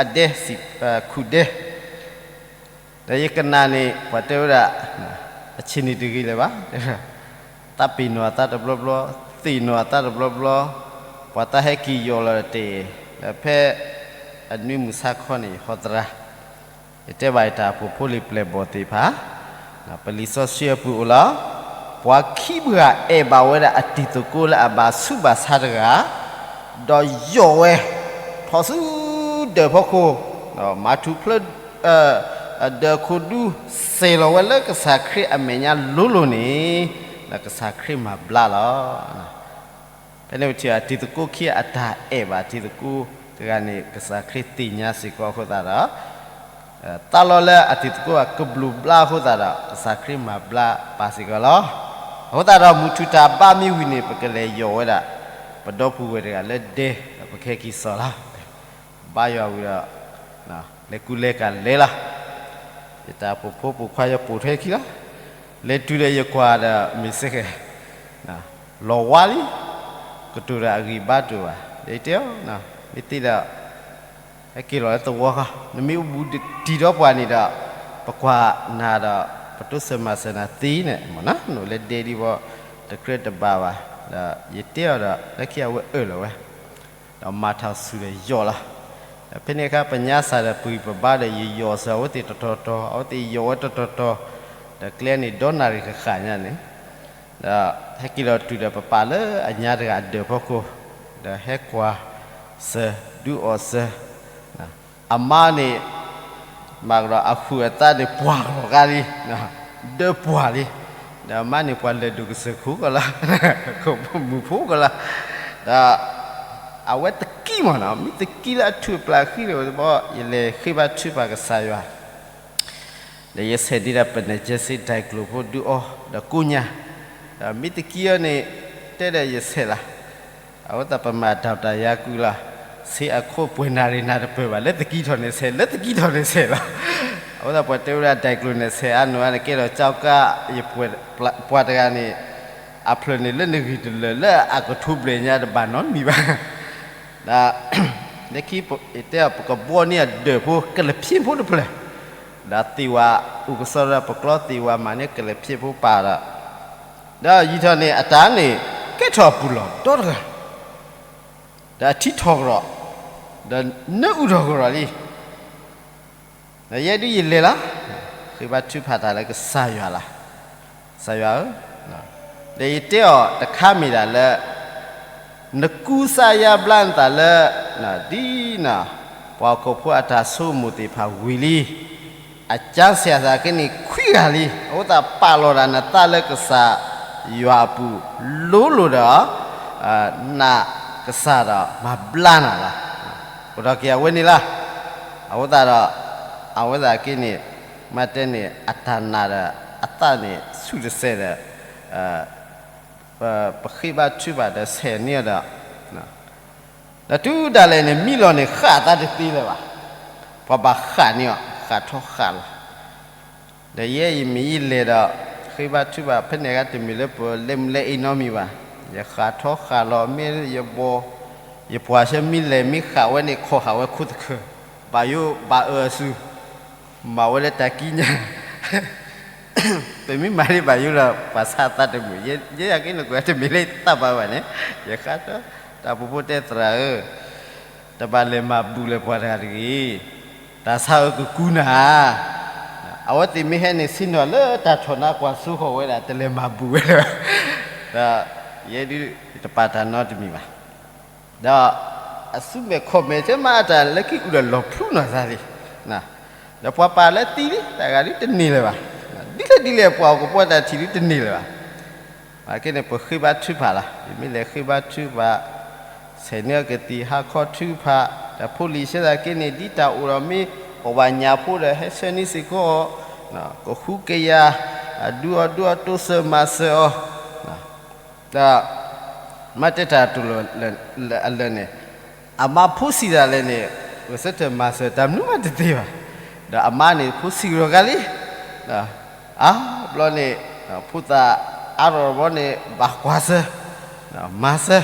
အဒဲ စံးခူၣ်ဒဲ, ဒီးယကနၣ်န့ၣ် ပှၤတဲဝဲဒၣ် အဆ့ၣ်န့ၣ်တဂ့ၤလၢၤဘၣ်, သးပ့ၤနီၣ်အသးတဘျီဘျီ, သ့ၣ်နီၣ်အသးတဘျီဘျီ, ပှၤသးဟဲက့ၤယီၤလီၤတ့ၢ်, ဒီးဖဲ အနွံမုၢ်ဆါခီန့ၣ် ယဟီသရၣ်, ယတဲဘၣ်ယတၢ်အိၣ်ဖှိၣ်ဖိလံၤပျဲၢ်ဘီၣ်သ့ၣ်တဖၣ်, ပလံာ်စီဆှံအပူၤအိၣ်လီၤ, ပှၤခံဘဂၤအဲၣ်ဘၣ်ဝဲဒၣ်အတံၤသကိးလၢအဘၣ်ဆူးဘၣ်ဆါတဂၤ, ဒီးယီၢ်ဝဲ ထီၣ်ဆူဒၢးဖီခိၣ်, မၤထူၣ်ဖျၢၣ် ဒၢးခိၣ်ဒူ စဲၤလီၤဝဲလၢကစၢ်ခရံာ်အမဲာ်ညါလိၤလိၤန့ၣ်, ဒီးကစၢ်ခရံာ်မၤဘျါလီၤ. ဖဲန့ၣ်ဝံၤထံၣ်အတံၤသကိးခံအတၢ်အဲၣ်ဘၣ်တံၤသကိးတဂၤန့ၣ် ကစၢ်ခရံာ်သ့ၣ်ညါစ့ၢ်ကီးအဃိသတးဒီး သးလီၤလၢအတံၤသကိးအကဘျုးဘျါအဃိသတးဒီး ကစၢ်ခရံာ်မၤဘျါပာ်စ့ၢ်ကီးလီၤ. အဃိသတးဒီး မုၢ်ထူၣ်တၢ်ဘါမ့ၢ်ဝံၤန့ၣ် ပကလဲၤယီၢ်ဝဲဒၣ် ပဒီပုၢ်ဝဲၢ်တဂၤလၢဒဲ ဒီးပကဟဲက့ၤစိာ်လီၤ. ဘါယွၤဝံၤဒီး လဲၤကူလဲၤကၤလဲၤလီၤ. ယတၢ်အိၣ်ဖှိၣ်ဖိပိာ်ခွါယပိာ်ထွဲခံလီၤ. လဲၤတုၤဒီးယကွၢ်ဒီးမ့ၢ်စ့ၢ်ကီး လီၤဝါလံ, ကတိၤတၢ်အဂံၢ်ဘါတအိၣ်ဘၣ်. ဒီးယတဲအီၤ, မ့ၢ်သ့ဒီး ဟဲက့ၤလီၤလၢသဝီဃီ, နမ့ၢ်အိၣ်ဘူးတံၢ်ဒီးပှၤန့ၣ်ဒီး ပကွၢ်နၤဒီး ပတိစၢၤမၤစၢၤနၤသ့န့ၣ်မ့ၢ်နီၤ, နအိၣ်လၢဒဲဒံးဘၣ် တကြၢးတဘၣ်ဘၣ်. ဒီးယတဲအီၤဒီး လၢခံအဝဲအၢၣ်လီၤဝဲ ဒီးမၤထီၣ်ဆူၣ်ဒီးယီၢ်လီၤ. ဒီးဖဲန့ၣ်အခါ ပညါစၢ်ဒီးပဂံၢ်ပဘါဒီး ယယီၢ်စၢၤအဝဲသ့ၣ်တတီၤတီၤ, အဝဲသ့ၣ်ယီၢ်ဝဲတတီၤတီၤ, ဒီးကျဲန့ၣ်ဒီနၣ်ရံၣ်ဃၣ်ဃၣ်ညါန့ၣ်, ဒီးဟဲက့ၤလီၤတုၤဒီး ပပာ်လၢအညါတဂၤအဒၢးဖီခိၣ်, ဒီးဟဲကွၢ်စၢၤ ဒုးအီၣ်စၢၤ, အမါန့ၣ် မၤကဒီးအဃုာ်အသးန့ၣ် ပှၢ်ကလီၤဂာ်လံ, ဒၢပှၢ်လံ. ဒီးအမါန့ၣ် ပှၤလဲၤဒိၣ်ကစၢၢ်ခိၣ်ကီးလီၤ, မုၣ်ဖိကီးလီၤ. ဒီးအဝဲသကံမ့ၢ်နီၤ, မ့ၢ်သကံလၢအထူၣ်အပျၢ်ဃံန့ၣ် ယလဲၤဃ့ဘါထုကဖၣ်ကစၢ်ယွၤ ဒီးယဆဲးဒ့ဒီး ပနဲၣ်ကၠဲစ့ ဒဲးကျိၤဖိဒုးအီၣ် ဒီးကိးညါ, ဒီးမ့ၢ်သကံအီၤန့ၣ် တဲဒီးယဆဲးလီၤ. အဝဲသတးပမၤတၢ်တၢ်ယါကုလီၤ, ဆ့အခိၣ်ပှဲၤနၣ်ရံၣ်နၢ်တပၢၢ်ဘၣ်, လၢသကံထီၣ်န့ၣ်ဆဲး, လၢသကံထီၣ်န့ၣ်ဆဲးလီၤ. အဝဲသတးပှၤတဲဝဲဒၣ် ဒဲးကျိၤန့ၣ်ဆဲးအါနီၤအါန့ၣ် ကဲထီၣ်ကၠီကါ, ယပှၤတဂၤန့ၣ် အဖျၢၣ်န့ၣ်လၢနဂံၢ်တလၢာ် လၢအကထိဘျဲၣ်ညါတဘၣ်နီတမံၤဘၣ်. ဒီး လၢခံ တဲအီၤ ပကဘှီန့ၢ်အဒၢးဖိ ကလဲၤဖံးဖိတဖျၢၣ်, ဒီးသ့ၣ်ဝဲအိၣ်ကစီဒီး ပကျီသ့ၣ်ဝဲမၤန့ၢ်ကလဲၤဖံးဖိပာ်ဒီး, ဒီးယံာ်ထီၣ်န့ၣ် အတၢ်န့ၣ် ကဲထီၣ်အပူၤလီၢ်ဒီတဂၤ, ဒီးအထံထီၣ်ကရီး, ဒီးနၢအူထီၣ်ကရီးလံ. ဒီးယဲဒုးယလဲၤလီၤ, ဃ့ဘါထုကဖၣ်တၢ်လၢကစၢ်ယွၤလီၤ. ကစၢ်ယွၤဧၢ, ဒီးယတဲအီၤတခါမ့ၢ်ဒၣ်လၢ နကူစါယါဘျါနသးလၢ ဒ်နီၤ ပှၤဟီၣ်ခိၣ်ဖိအတၢ်ဆိကမိၣ်သ့ၣ်တဖၣ်ဝံၤလံ. အကၠါစဲးအသးက့န့ၣ် ခွံဂၤလံ, အဃိသတးပာ်လီၤဒၣ်နသးလၢကစၢ်ယွၤအပူၤ လိၤလိၤဒီး နာ်ကစၢ်ဒီးမၤဘျါနၤလီၤ. အိၣ်ဒီးက့ၤအဝဲန့ၣ်လီၤ. အဃိသတးဒီး အဝဲသတးက့န့ၣ် မ့ၢ်တဲန့ၣ် အတၢ်နာ်ဒီးအသးန့ၣ် ဆူၣ်တစဲးဒီး ပဃ့ဘါထုကဖၣ်ဒီးဆဲးန့ၢ်အီၤဒီး ဒီးတုၤဒၣ်လဲာ်န့ၣ် မံလီၤန့ၣ် ဃၣ်အသးတသ့လၢၤဘၣ်. ပှၤဘၣ်ဃၣ်န့ၢ်အီၤ ဃၣ်ထီဃၣ်လီၤ. ဒီးယဲယမ့ၢ်ယလဲၤဒီး ဃ့ဘါထုကဖၣ်ဖဲန့ၣ်အခါ တမ့ၢ်လၢပလဲၤမုၢ်လဲၤအ့ၣ်နီတမံၤဘၣ်. ယဃၣ်ထီဃၣ်လီၤ မ့ၢ်ယဘီ ယပှၤဆၢမံလဲၤမ့ၢ်ဃၣ်ဝဲန့ၣ် ခိးဃၣ်ဝဲခိၣ်သခၢၣ်, ဘၣ်ယိၣ်ဘၣ်အၢအစု မၤဝဲလၢတၢ်ကံးညာ် ပမ့ၢ်မၤဒ်ဘၣ်ယိၣ်ဒီး ပှၤဆါအသးတမုာ်, ယဲယၤက့န့ၣ်ကွၢ် တမ့ၢ်လၢယသးဘၣ်ဘၣ်န့ၣ်, ယဃၣ်ထီ တၢ်ပူၤဖိတဲသရၣ်ဧၢ, တဘၣ်လဲၤမၤဘူၣ်လၢပှၤတဂၤတဂ့ၤ, တၢ်ဆါအၢကကူနၤ, အဝဲသ့ၣ်မ့ၢ်ဟဲန့ၣ် ဆ့ၣ်နီၤလၢတၢ်ထီၣ်နါကွၢ်စိဃီၤဝဲဒၣ် တလဲၤမၤဘူၣ်ဝဲလၢၤဘၣ်, ဒီးယဲဒုးတပာ်တၢ်နီတမံၤဘၣ်. ဒီးအစုမဲာ်ခီၣ်မဲာ် တဲမၤအတၢ်လၢခံအူဒီးလီၤဖျူနီၢ်သးလံ, ဒီးပှၤပာ်လၢသံလံ တၢ်ဂၤဒုးတန့ၢ်လၢၤဘၣ်, ဒ်လဲၣ်ဒ်လဲၣ်ပှၤဟီၣ်ခိၣ်ဖိတၢ်ထံၣ်ဒုးတန့ၢ်လၢၤဘၣ်. အက့န့ၣ် ပဃ့ဘါထုကဖၣ်လီၤ. ယမ့ၢ်လဲၤဃ့ဘါထုကဖၣ် ဆဲးန့ၢ်အီၤကသံၣ် ဟးခီထုကဖၣ်, ဒီးဖိလံၤဆၢသးက့န့ၣ် ဒ်တၢ်အိၣ်ဒီးမ့ၢ် ပှၤဘၣ်ညၣ်ဖိဒီး ဟဲဆှၢန့ၢ်စ့ၢ်ကီးအီၤ, ကဃုကယာ် ဒုးအီၤဒုးအီၤ တိစၢၤမၤစၢၤအီၤ, ဒီး မ့ၢ်တဲတၢ်တိၢ်လၢအလၢာ်န့ၣ်, အမါဖိဆံးတၢ်လဲၣ်န့ၣ် ဂဲၤဆၢထၢၣ်မၤစၢၤတၢ်မနုၤမးတသ့ဘၣ်, ဒီးအမါန့ၣ် ဖိဆံးကရီဂၤလံ, အါဘျီန့ၣ် ဖိသၣ်အါထီၣ်ဘီန့ၣ် ဘၣ်ကွၢ်စၢၤ မၤစၢၤ,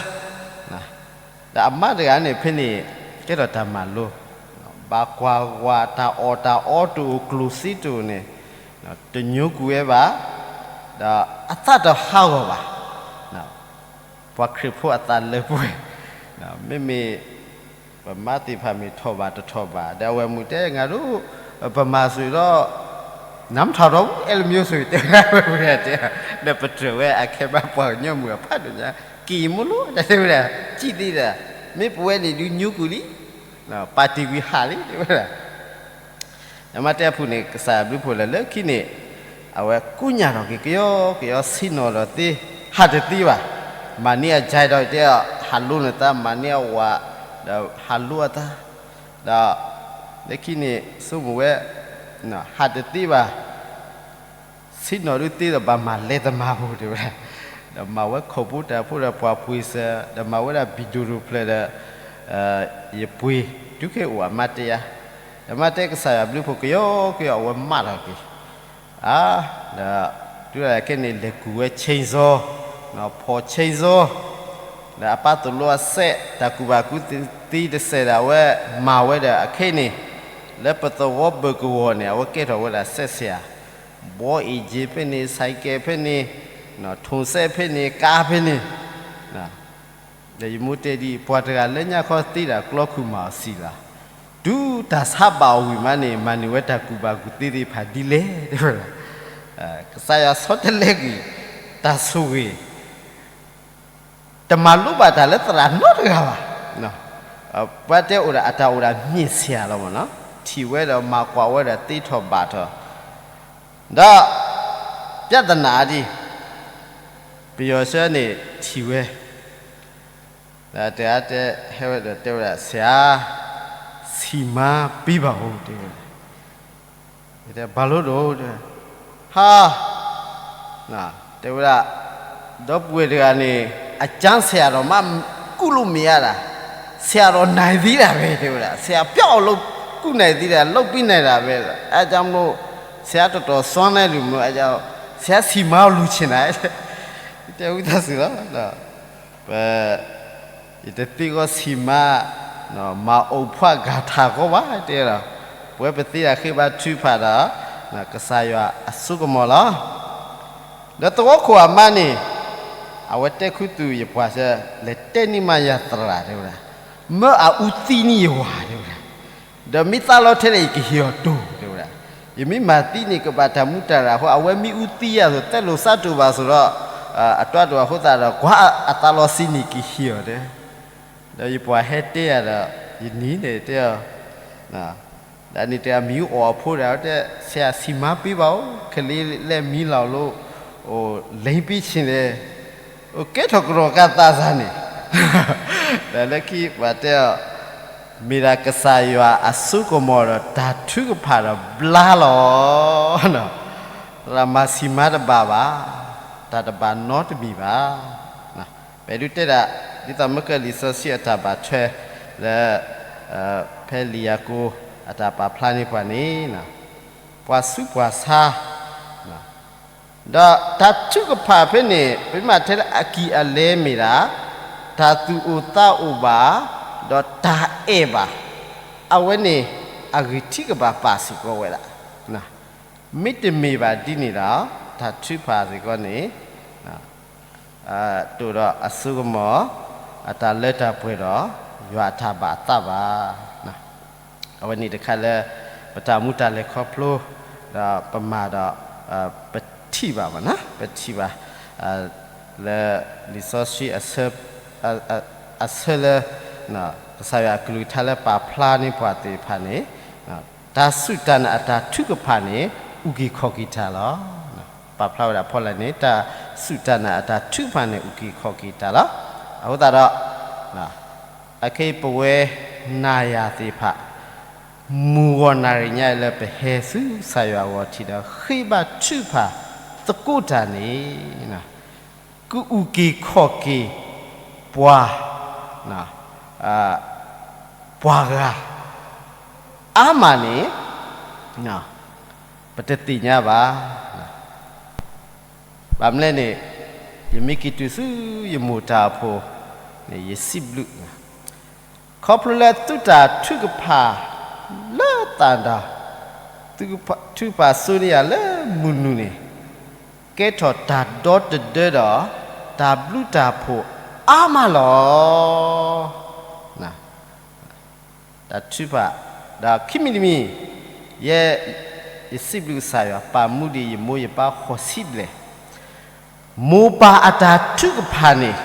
ဒီးအမါတဂၤန့ၣ် ဖဲန့ၣ် ကဲထီၣ်တၢ်မၤလိ, ဘၣ်ကွၢ်ဝဲတၢ်အီၣ်တၢ်အီတအိၣ်ကျိၣ်စ့တအိၣ်န့ၣ်, တညိကွံာ်ဝဲဘၣ်, ဒီးအသးတဟးဂီၤဘၣ်. ပှၤခရံာ်ဖိအသးလၢပှဲၤ, မ့မ့ၢ် ပမါသ့ၣ်တဖၣ်မ့ၢ်ထီၣ်ဘၣ်တထီၣ်ဘၣ် ဒီးအဝဲမုၢ်တဲ ငါဒိၣ် ပမၤစၢၤဒီး နမ့ၢ်ထီၣ်ဒီး အဲၣ်လၢမ့ၢ်စၢၤ တဲဝဲဒၣ်, ဒီးပတြၢၤဝဲအခဲဘၣ်ပှၤကညီမုၣ်အဖးဒိၣ်ညါ က့ၤမိၢ်လိ တၢ်တဲဝဲဒၣ် ကံၣ်သ့ဒီး မ့ၢ်ပဝဲန့ၣ်ဒုးညိကွံာ်လံ, ပာ်တ့ၢ်ကွံာ်ဟးလံ တဲဝဲဒၣ်. အမါတဲအဖုၣ်န့ၣ် ကစၢ်ဘျုးဖှိၣ်လၢလၢခံန့ၣ် အဝဲကူညၢ်ထီၣ်က့ၤ ကယီကယီဆ့ၣ်နီၤဒီးသ့ ဟးတသ့ဘၣ်. မၤန့ၢ်အကၠဲဒီးတဲ ဟးလိနသး မၤန့ၢ်အဝၤ ဒီးဟးလိအသး, ဒီး လၢခံန့ၣ် ဆိကမိၣ်ဝဲ ဟးတသ့ဘၣ် ဆ့ၣ်နီၤဒုးသ့ဒီး ဘၣ်မၤလဲၤသမါဖိတဲဝဲဒၣ်, ဒီးမၤဝဲခိၣ်ဖိတၢ်ဖိဒီးပှၤပှ့ၤစၢၤ ဒီးမၤဝဲဒၣ်ဘံၣ်ဒိၣ်ဒိၣ်ဖျၢၣ်ဒီး ယပှ့ၤ တုၤခဲအံၤအမါတဲယၤ, ဒီးမါတဲကစၢ်ယွၤဘျုးဖှိၣ်ကယီကယီအဝဲမၢလီၤက့ၤ, အါ ဒီး တုၤခဲန့ၣ် လဲၤကူၣ်ဝဲ chainsaw, ဖီၣ် chainsaw, ဒီးအပၢ်သိၣ်လိအစဲး တၢ်ကူၣ်ဘၣ်ကူၣ်သ့တစဲးဒီး အဝဲမၤဝဲဒီးအခဲအံၤန့ၣ်, လၢပသဝီဘၢၣ်ကဝီၤန့ၣ် အဝဲကဲထီၣ်ဝဲဒၣ်စဲးဆရာ, ဘီအ့ၣ်က့ဖဲန့ၣ်, ဆဲးကဲးဖဲန့ၣ်, ထိၣ်စဲးဖဲန့ၣ်, ကါဖဲန့ၣ် ဒီးယမိၢ်တဲဒ်အံၤ, ပှၤတဂၤလၢညါခီသ့ဒၣ်ကျီခုၣ်မၤအီၤစံလၤ, တုၤတၢ်ဆါဘၣ်အီၤဝံၤမးန့ၣ် မၤန့ၢ်ဝဲတၢ်ကူၣ်ဘၣ်ကူၣ်သ့သ့ၣ်တဖၣ်ဒ်လဲၣ်, တဲဝဲဒၣ်. ကစၢ်ယွၤဆီတလဲကွံာ်တၢ်ဆိၣ်ဂ့ၤ, တမၤလိဘၣ်တၢ်လၢသရၣ်နီတဂၤဘၣ်. ပှၤတဲအိၣ်ဒၣ်အတၢ်အိၣ်ဒၣ်မ့ၢ်ဆရာလီၤမ့ၢ်နီၤ, ထံၣ်ဝဲဒီးမၤကွၢ်ဝဲဒီးသ့ထီၣ်ဘၣ်ထီၣ်, ဒီး ပြဿနာ ဒ် ပယီၤဆၢန့ၣ်ထံၣ်ဝဲ, ဒီးတဂၤတဲ ဟဲဝဲဒီးတဲဝဲဒၣ် ဆရာ, ဆီမါပေးပါဦး တဲဝဲဒၣ်. ဘၣ်လိဒိၣ်, ဟါ, တဲဝဲဒၣ်, ဒီပုၢ်ဝဲၢ်တဂၤန့ၣ် အကျမ်းဆရာတော်မှ ကူးလို့မရတာ, ဆရာတော်နိုင်သေးတာပဲ တဲဝဲဒၣ်, ဆရာပျောက်အောင်လုပ် ကူးနိုင်သေးတာ, လုပ်ပေးနိုင်တာပဲ, အဲဒါကြောင့်မလို့ ဆရာတော်တော်စွမ်းတဲ့လူမျိုး, အဲဒါကြောင့် ဆရာဆီမါကိုလိုချင်တာ, တဲဝဲဒၣ်စ့ၢ်လီၤ. ပ ယတသ့ဂီၢ်ဆီမါ, မၤအိၣ်ဖှၣ်ဂၤထၢ်ဂီၢ်ဘၣ် တဲဒီး, ပဝဲပသ့ဒၣ်ဃ့ဘါထုကဖၣ်ဒီး ကစၢ်ယွၤအစိကမီၤလီၤ. ဒီးသဝီခိၣ်အမါန့ၣ် အဝဲတဲခူသူၣ်ယပှၤဆၢ, လဲၤတဲန့ၢ်မါယၤသရၣ် တဲဝဲဒၣ်, မၢအအူသံန့ၢ်ယဝၤ တဲဝဲဒၣ်, ဒီးမ့ၢ်သးလီထဲလဲၣ် ယကဟ့ၣ်အီၤတိၢ် တဲဝဲဒၣ်. ယမ့ၢ်မၤသံန့ၣ် ကဘၣ်တၢ်မူတၢ်ရၢ်အဃိ အဝဲမ့ၢ်အူသံယၤသိး သဲလိာ်စးတိၢ်ဘၣ်သိးဒီး အတွၤတိၢ်အဃိသတးဒီး ကွၢ်အသးလီၤဆံန့ၣ် ကဟ့ၣ်အီၤတဲ. ဒီးယပှၤဟဲတဲယၤဒီး ယနံၤန့ၣ်တဲအီၤ, ဒီးန့ၣ်တဲအမံၤအိၣ်အဖိဒီး တဲ ဆရာဆီမါပေးပါဦး, ကလေးလက်မီးလောင်လို့ လိမ်းပေးချင်တယ်, အိၣ်ကဲထီၣ်ကရီၢ်ကးသးစၢ်န့ၣ်, ဒီးလၢခံပှၤတဲအီၤ, မ့ၢ်ဒၣ်ကစၢ်ယွၤအစိကမီၤဒီး တၢ်ထုကဖၣ်ဒီးဘျါလီၤ. သရၣ်မၤဆီမါတဘၣ်ဘၣ်, တၢ်တဘၣ်နီတမံၤဘၣ်. ပဒုးတဲဒၣ် ဒ်သိးမ့ၢ်ကလံာ်စီဆှံအတၢ်ဘၣ်ထွဲလၢ ဖဲလံာ်ယၤကိာ်အတၢ်ပာ်ဖျါန့ၢ်ပှၤန့ၣ်, ပှၤဆူးပှၤဆါ ဒီးတၢ်ထုကဖၣ်ဖဲန့ၣ် ပမ့ၢ်ထဲလၢအကံၢ်အလဲမ့ၢ်ဒၣ် တၢ်သူၣ်အိၣ်သးအိၣ်ဘၣ်, ဒီးတၢ်အဲၣ်ဘၣ်, အဝဲန့ၣ် အဂံၢ်ထံးကဘၣ်ပာ်စ့ၢ်ကီးဝဲဒၣ်. မ့တမ့ၢ်ဘၣ်ဒ်န့ၣ်ဒီး တၢ်ထုကဖၣ်စ့ၢ်ကီးန့ၣ် တိၢ်ဒီးအစိကမီၤ အတၢ်လၢတၢ်ပှဲၤဒီး ယွၤအတၢ်ဘၣ်အသးဘၣ်. အဝဲန့ၣ်တခါလၢ ပတၢ်မူတၢ်လဲၤခီဖျိ ဒီးပမၤဒီး ပထံၣ်ဘၣ်မနီၤ ပထံၣ်ဘၣ် လၢလံာ်စီဆှံ အဆၢလၢ ကစၢ်ယွၤအကလုၢ်ကထါလၢပာ်ဖျါန့ၢ်ပှၤသ့ၣ်တဖၣ်န့ၣ် တၢ်စူၢ်တၢ်နာ်အတၢ်ထုကဖၣ်န့ၣ် အုၣ်က့ၤခီၣ်က့ၤတၢ်လီၤ. ပာ်ဖျါဝဲဒၣ်ဖီလာ်န့ၣ် တၢ်စူၢ်တၢ်နာ်အတၢ်ထုကဖၣ်န့ၣ် အုၣ်က့ၤခီၣ်က့ၤတၢ်လီၤ. အဃိသတးဒီး အခဲအံၤပဝဲနၤယၤသ့ၣ်တဖၣ် မုၢ်ဂီၤနၣ်ရံၣ်ညါအံၤလၢပဟဲဆူကစၢ်ယွၤအဂီၢ်ထံးဒီး ဃ့ဘါထုကဖၣ်သကိးတၢ်န့ၣ် ကအုၣ်က့ၤခီၣ်က့ၤပှၤ ပှၤဂၤအါမးန့ၣ် ပတသ့ၣ်ညါဘၣ်. ဘၣ်မနုၤလဲၣ်န့ၣ် ယမ့ၢ်က့ၤတုၤဆူယမိၢ်တၢ်အိၣ်ဖှိၣ် ယစံးဘျုး ခီဖျိလၢသုတၢ်ထုကဖၣ်လၢသၣ်ဒီး ထုကဖၣ်ဆိန့ၢ်ယၤလၢမုၢ်နုာ်န့ၣ် ကဲထီၣ်တၢ်ဒီတဒၢဒီး တၢ်ဘျုးတၢ်ဖှိၣ်အါမးလီၤ. တၢ်ထုကဖၣ် ဒီးခံမံၤတမံၤ ယဲ ယစံးဘျုးကစၢ်ယွၤ ပာ်မူဒံးယမိၢ်ယပၢ်ဃိးဆံဘျဲၣ် မိၢ်ပၢ်အတၢ်ထုကဖၣ်န့ၣ်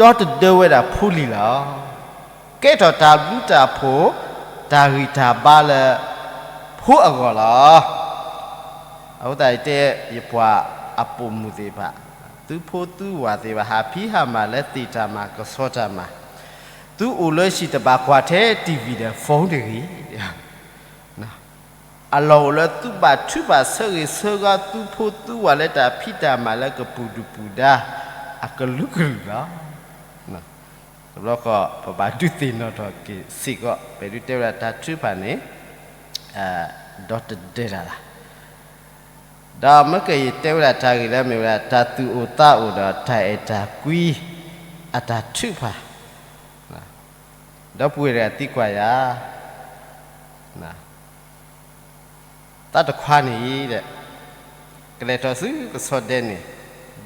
ဒီတဒၢဝဲဒၣ်ဖိလံၤလီၤ. ကဲထီၣ်တၢ်ဘျုးတၢ်ဖှိၣ် တၢ်ဂံၢ်တၢ်ဘါလၢ ဖိအဂီၢ်လီၤ. အဃိသတး ယတဲ ယပှၤအပိာ်မုၣ်သ့ၣ်တဖၣ် သုဖိသုဝၤသ့ၣ်တဖၣ် ဟးဖံးဟးမၤလၢသ့ၣ်တၢ်မၤကဆှီတၢ်မၤ, သုအိၣ်လၢဟံၣ်တဘၣ်ကွၢ်ထဲ TV ဒီး phone တဂ့ၤ အလီၢ်အိၣ်လၢသုဘၣ်ထုကဖၣ်ဆၢဂ့ၤဆၢဝါသုဖိသုဝၤလၢတၢ်ဖံးတၢ်မၤလၢကပူၤဒုၣ်ပူၤဒါ အကလုာ်ကလုာ်လီၤ. တဘျီဃီ ပဘၣ်ဒုးသ့ၣ်နီၣ်ထီၣ်က့ၤစ့ၢ်ကီး ပဒုးတဲဝဲဒၣ်တၢ်ထုကဖၣ်န့ၣ် ဒီတဒၢတၢ်လီၤ. ဒီးမ့ၢ်ကယတဲဝဲဒၣ်တၢ်ဂ့ၢ်လၢမ့ၢ်ဝဲဒၣ် တၢ်သူၣ်အိၣ်သးအိၣ်ဒီးတၢ်အဲၣ်တၢ်ကွံ အတၢ်ထုကဖၣ်, ဒီပုၢ်ဝဲၢ်တဂၤသံကွၢ်ယၤ, သးတခွါန့ၣ်ဒီး ကလဲၤထီၣ်ဆူကဆီဒဲန့ၣ်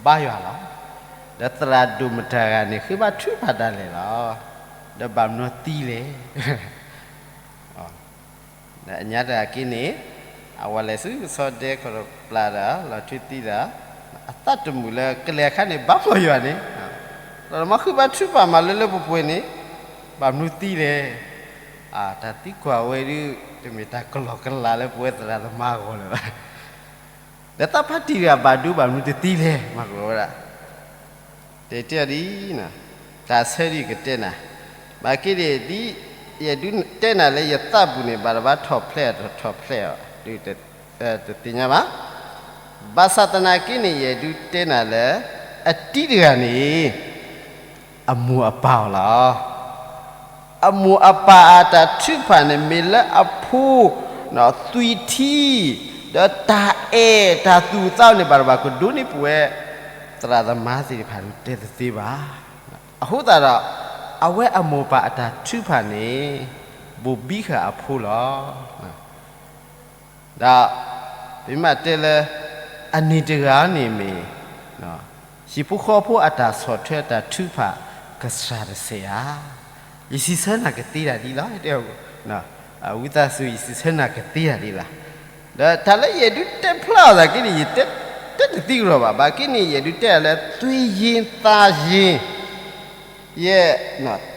ဘါယွၤလီၤ. ဒီးသရၣ်ဒိၣ်မတၤဂၤန့ၣ် ဃ့ဘါထုကဖၣ်ဒၣ်လဲာ်လီၤ. ဒီးဘၣ်မနုၤသံလဲၣ်. ဒီးအညါတဂၤက့န့ၣ် အဝဲလဲၤဆူကဆီဒဲခီၣ်တပျၢ်ဒီး လီၤထွံသံဒီး အသးတမုာ်လၢကလဲၤအခါန့ၣ် ဘါပှၢ်ယွၤန့ၣ်, ဒီးမ့ၢ်ဃ့ဘါထုကဖၣ်မးလၢလၢပှဲၤပှဲၤန့ၣ် ဘၣ်မနုၤသံလဲၣ်. တၢ်သံကွၢ်ဝဲဒုး တမ့ၢ်တၢ်ကလီကလီလၢပဝဲသရၣ်သမါအဂီၢ်လၢၤဘၣ်. ဒီးသးဖါတံၢ်တဂၤဘၣ်ဒိဘၣ်မနုၤတသံလဲၣ် မၤကလီဝဲဒၣ် တဲတ့ၢ်အီၤဒ်, တၢ်ဆၢဒ်ကတဲနၤ, ဘၣ်က့န့ၣ် ဒ်ယဒုးတဲနၤလၢယသးပူၤန့ၣ် ဘၣ်တဘၣ်ထီၣ်ဖျဲးအီၤ ထီၣ်ဖျဲးအီၤဒုး တသ့ၣ်ညါဘၣ်. ဘၣ်ဆၣ်သနာ်က့န့ၣ် ယဒုးတဲနၤလၢ အတံၤတဂၤန့ၣ် အမိၢ်အပၢ်အီၤလီၤ. အမိၢ်အပၢ်အတၢ်ထုကဖၣ်န့ၣ် မ့ၢ်လၢအဖိ သွံၣ်ထံ ဒီးတၢ်အဲၣ်တၢ်သူၣ်သးန့ၣ် ဘၣ်တဘၣ်ကဒိးန့ၢ်ပဝဲ သရၣ်သမါသ့ၣ်တဖၣ်ဒုးတဲတသ့ဘၣ်. အဃိသတးဒီး အဝဲအမိၢ်ပၢ်အတၢ်ထုကဖၣ်န့ၣ် ဘိၣ်ဘံဃာ်အဖိလီၤ. ဒီး ပမ့ၢ်တဲလၢ အန့ၣ်တဂၤန့ၣ်မ့ၢ် ဟံၣ်ဖိဃီဖိအတၢ်ဆီၣ်ထွဲအတၢ်ထုကဖၣ် ကစၢ်တစဲးဧါ. ယစံးဆၢနၤကသ့ဒၣ်ဒ်လီၤ. ဝံသးစူၤ ယစံးဆၢနၤကသ့ဒၣ်ဒ်လီၤ. ဒီးတၢ်လၢယအဲၣ်ဒုးတဲဖျါအီၤသနာ်က့န့ၣ် ယတဲတသံကရီၢ်ဘၣ်. ဘၣ်က့န့ၣ် ယအဲၣ်ဒုးတဲအီၤလၢ သွံၣ်ယ့ၢ်သးယ့ၢ် ယဲ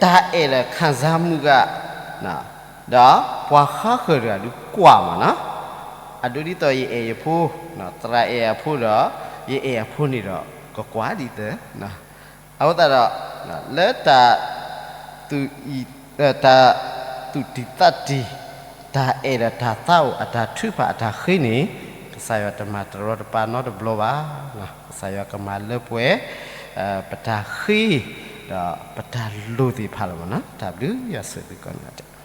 တၢ်အဲၣ်ဒီးခံစားမှုက ဒီးပှၤဃါဃၢၤတဂၤဒုးကွၢ်မးနီၤ, အဒိဒ်သိးယအဲၣ်ယဖိ, သရၣ်အဲၣ်အဖိဒီး ယအဲၣ်အဖိန့ၣ်ဒီး ကကွၢ်ဒ်သိး, အဃိသတးဒီး လၢတၢ် တၢ်သူၣ်တံၢ်သးတံၢ်, တၢ်အဲၣ်ဒီးတၢ်သးအိၣ်အတၢ်ထုကဖၣ်အတၢ်ဃ့န့ၣ် ကစၢ်ယွၤတမၤတရီတပါနီတဘျီဘၣ်. ကစၢ်ယွၤကမၤလၢပှဲၤ ပတၢ်ဃ့ ဒီးပတၢ်လိၣ်သ့ၣ်တဖၣ်လီၤမးနီၤ. တၢ်ဘျုးယွၤဆိၣ်ဂ့ၤသုကိးဂၤဒဲး.